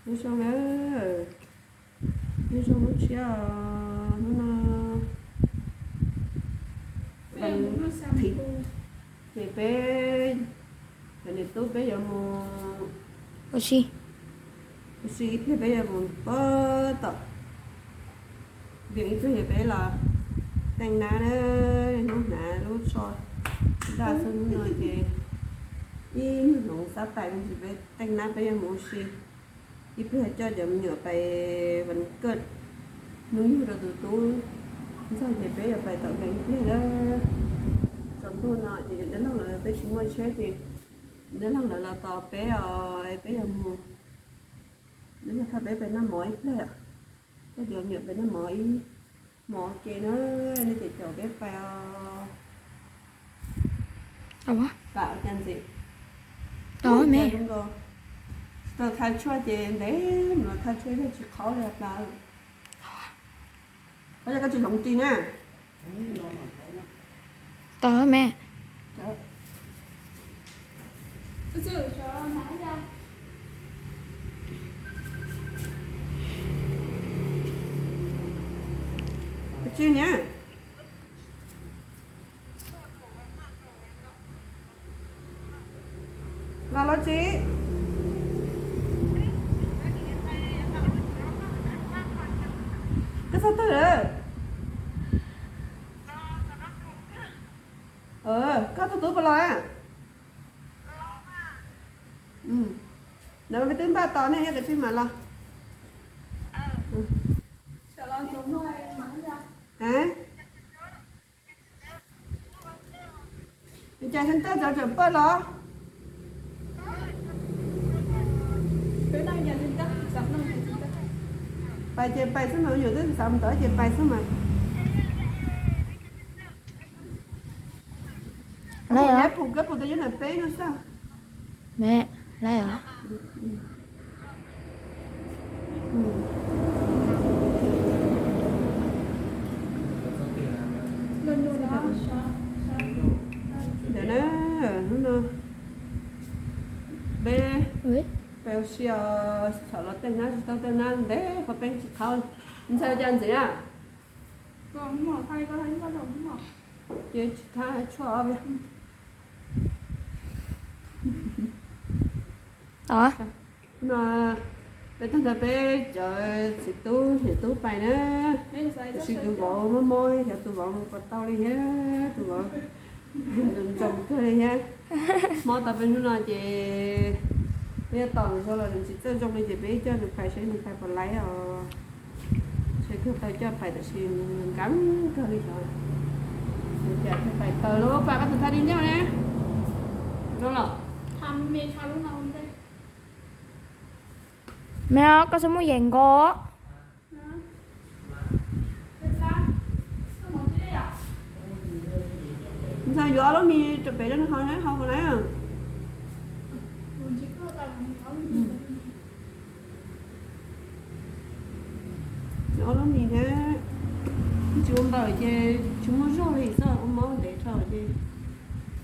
Nyob zoo na, nyob zoo lub tshiab os, hnub no, peb cov niam tub peb yuav mus ua si, ua si ib pliag peb yuav mus pab tom Vias ib pliag, peb los teej nab na, hnub hnav lub tsho daj xwb no ces ib nyuag hloov xab tais me ntsis peb teej nab peb yuav mus ua si. Ib pliag coj cov me nyuam pais vas kawj hnub yug rau tus tub ntxawg ces peb yuav pais tom Vias ib pliag na. Tsaus ntuj no ces Dab Laug lawv peb tsis muaj tsheb ces Dab Laug lawv los tos peb os, peb yuav mus, Dab Laug thauj peb pais noj mov ib pliag, coj cov me nyuam pais noj mov ib hmos ua ke na, nej ces caum peb pais os. Pam ua cas ntxim, tsis tau thaj tshuaj ces ntev mus los thaj tshuaj yog tsis qhaub li plas. Qhov yog koj tsis hloov ris na. Tau me. Tsis niam, los los tsis, koj txog twg lawm? Koj tus tub puas los? Lawv peb twb npaj tos ne, yog tias tsis mam los. Cas xyoo tag cov tseem pawj los? Pais ces pais xwb mas, me nyuam twb xav mus ntawd ces pais xwb mas. Pum, koj pum tes yog ntawm peb no xwb. Ntawm na, hnub no peb pais ua si os, txhom los tej nab tsis tau tej nab ntev qhov peb tsis qhaub. Ntxhais cas ntxiv na? Ces tsis thab tshuaj ob peb. No peb tag nrho peb cov txiv tub niam tub pais na, tab sis tus vauv mob mob, xyov tus vauv mus puas tau li thiab, tus vauv ntxoov kawg li thiab. Mob tau peb hnub no ces peb yuav tos nws zoo los nws tsis txawj zoo li ces peb coj nws pais seb nws pais puas laib os. Seb kawg tau coj pais tab sis nws nkam kawg li xyov. Nws cas pais taws lub pas koj tus thaj di nyob ne. Zoo los. Me os, koj txhob muab yeem nkaus. Ntxhais yuav ob lub mis rau pem rau nws haus na, haus kom na. Ob lub mis thiab, tsis ua npawm ces tsis muaj zog li xwb, ua mob ntev dhau ces.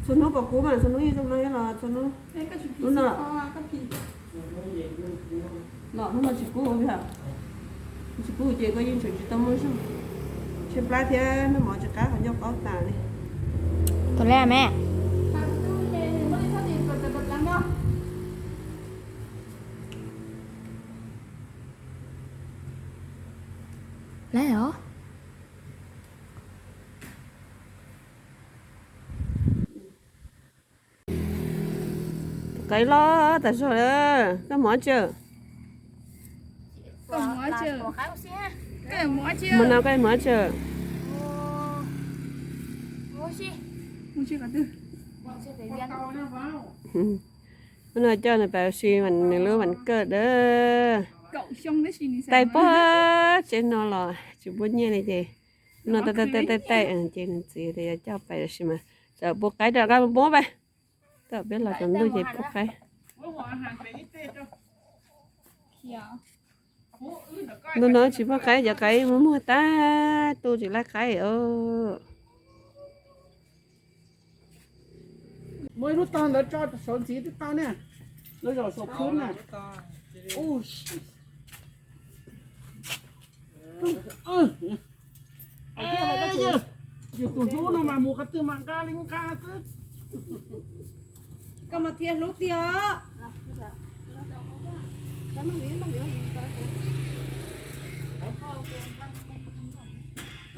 Txhua hnub kom kub mas txhua hnub yeej zoo no thiab los txhua hnub. Hnub no, no hnub no tsis kub, tsis kub ces koj yeej tseem tsis tau muaj zog. Tshaib plab thiab noj mov tsis qab qhov ncauj qaub tas li. Tus lej me. Lej os. Tus qaib loj tas zog lawm, koj mus dab tsi? Mus no koj mus dab tsi? Hnub no coj nws pais ua si nws lub vas kawj dawb. Taij pog tsev no los tsis pub nyiaj li ces no taij taij taij taij ces nws txiv tias yuav coj pais ua si mas txawm pub qaib rau koj pub pais. Tom peb los tsaus ntuj ces pub qaib. Ntu no tsis pub qaib, cov qaib muag muag tag, tu tsis laij qaib os. Muab ib lub tog ntawd tso saum ntxiv twb tau na. Lub zaum saum khwb na. Yog tus hlub no mas mus qhov twg mas nqa li nqa xwb. Koj mas thiaj hlub tiag.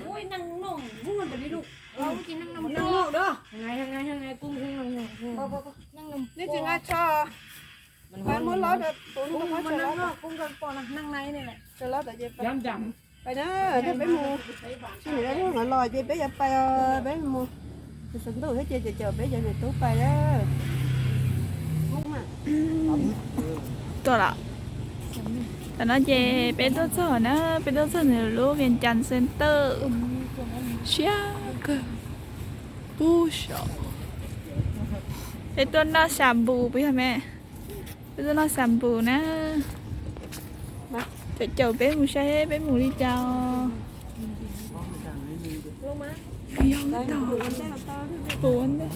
Ui, neeg noj, neeg noj da. Neb tsis nqa tsho. Muab hlob rau tus no, muab hlob rau tus no. Pais na, peb mus. Tsis nim no los ces peb yuav pais, peb mus. Tus xav ntuj thiab ces caum caum peb cov niam tub pais na. Tuaj lawm. Tam no ces peb tuaj txog na, peb tuaj txog nws lub Vias Cas Xeev Tawj siab kawg. Pub so. Peb tuaj noj xas npus puas yog me? Peb tuaj noj xas npus na. Caum caum peb mus saib peb mus li cas. Yog tau. Puas ntej.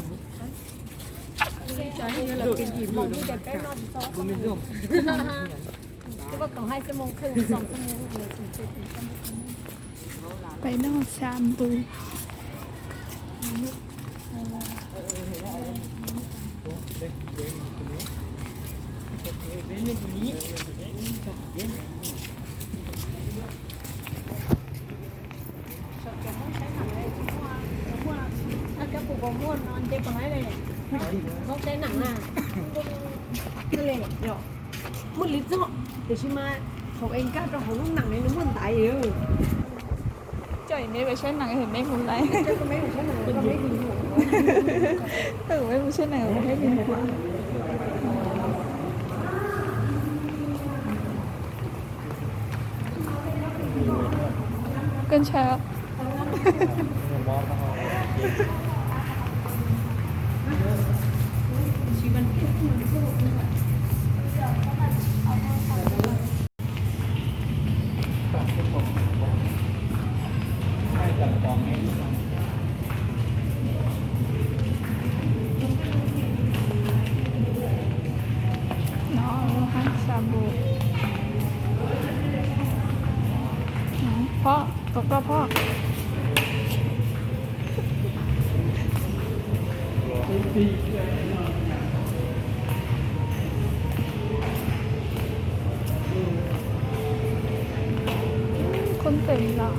Peb noj xas npus. Muaj li txog, tiam sis mas thaum es nkag rau hauv lub nees no nws muaj ntaiv. Coj neb pais saib nees, neb mus lawm. Peb mus saib nees, peb mus. Koj ntshai os. No lub hab xas npus. Phob, tos koj phob. Koj tes los.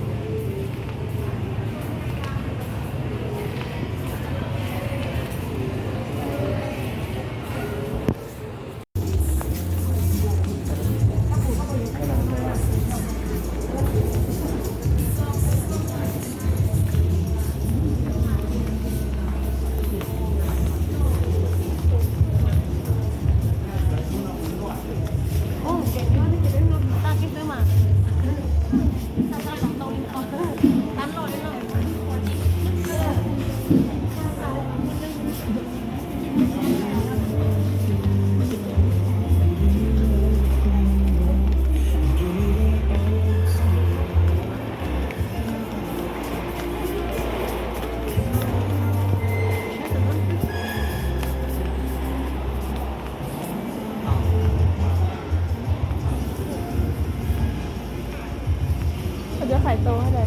Cov hais tau hais tias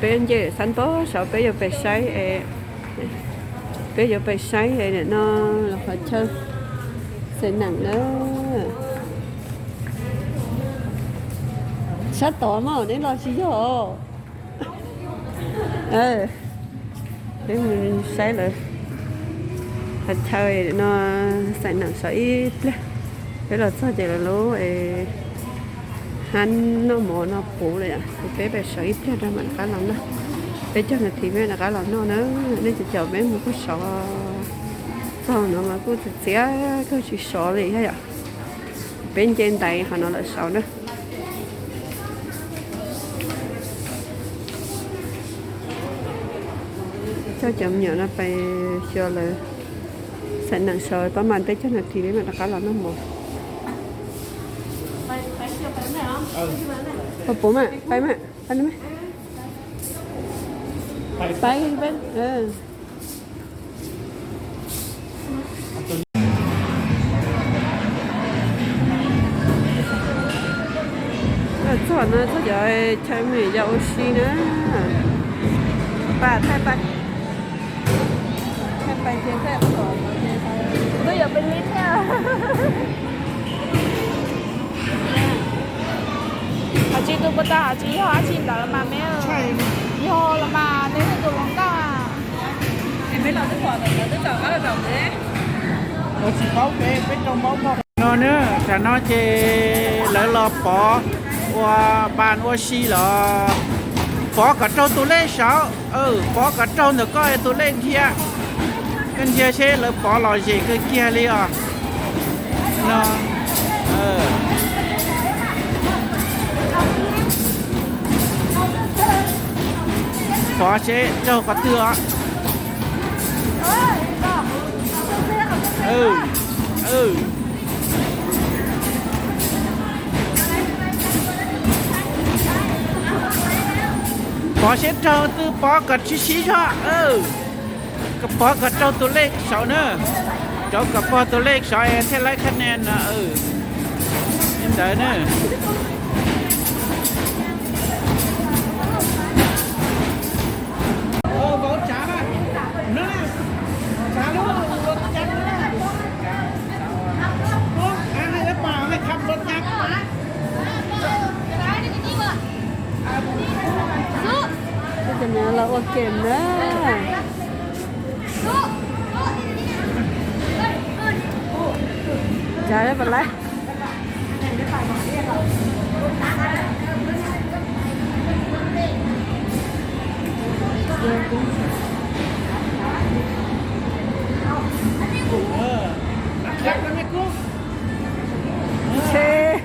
Peb nce xab npog saud peb yuav pais saib, peb yuav pais saib nim no los qhov chaw Xaim neem na. Sab tod mas neb los tsis yog. Peb mus saib lawv qhov chaw no, xaim neem sov ib pliag. Peb los txog ces lawv lub hab noj mov no puv lawm, ces peb pais sov ib pliag rau mam rov qab los noj. Peb caug nas this peb rov qab los noj na. Nej cov caum peb mus kuj sov, txog no mas kuj txias txias kawg tsis sov li thiab yom. Peb nce ntaiv qhov no lawm sov na. Coj cov me nyuam no pais xyuas lawv xaim neem sov, pab mas peb caug nas this peb mam rov qab los noj mov. Puv mas, pab mas, pab mas. Pab, pab. Txog no txog cov chaw me nyuam yaus ua si na. Pab, thaij pab. Thaij pab ces thaij pom no ces twb yuav peb li thiab. Hais tsis tus puas tau, hais tsis yog dab tsi ntawd los mas me. Yog los mas neb tus hluas nkauj. Tsis paub peb, peb rau maub pog no na. Tam no ces lawv los pov ua pas ua si los pov kom raug tus lej saud. Pov kom raug ntawm koj tus lej dhia. Koj dhia seb lawv pov lom zem kawg kiag li os. No. Pov seb raug qhov twg os. Pov seb raug twg, pov kom tsis sib zog. Kom pov kom raug tus lej saud na. Rau kom pog tus lej saud es thiaj laib khab ne no. Li ntawd na. Los ua kem na. Tsav pom lawm. Tsheb.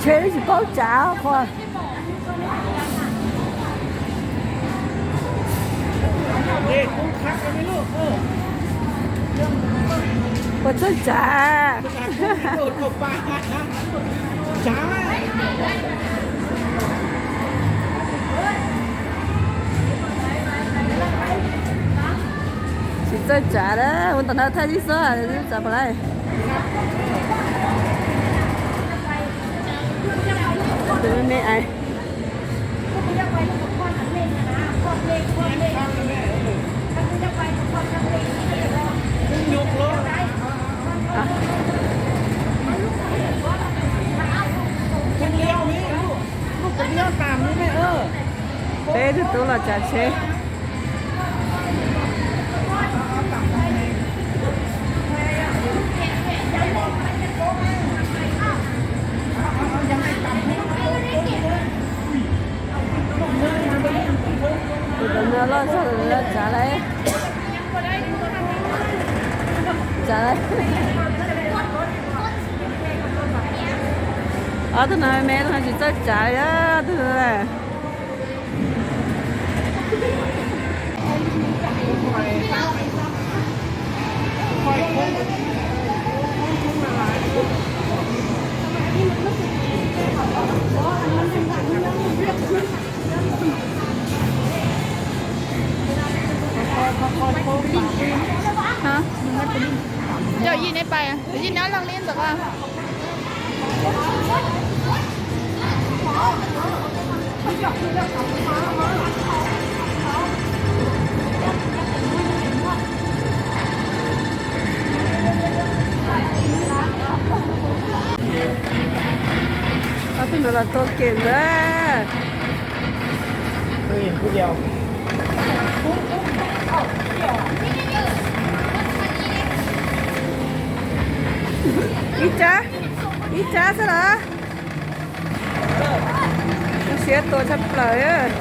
Tsheb tsis paub tsav qhua. Ua txawj tsav. Tsis txawj tsav na, ua ntawm no thaij tib xwb, tsav pom lawm. Tus me me ais. Peb tug tub los tsav tsheb. Tus no loj zog, tsav lawm. Tsav lawm. Ob tug no me, tus no tsis txawj tsav li, ob tug. Coj yij neb pais, yij neb leej li ntawm ko. Ob tug no los tua kem ntag. Ib tsab, ib tsab xwb los. Zoo siab tua tshaj plaws.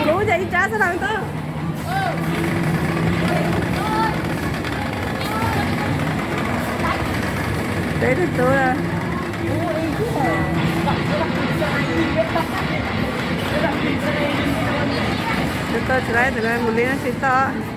Kuv ces ib tsab xwb los tau. Peb tug tub. Tsis tau tsis laib, mus li no tsis tau.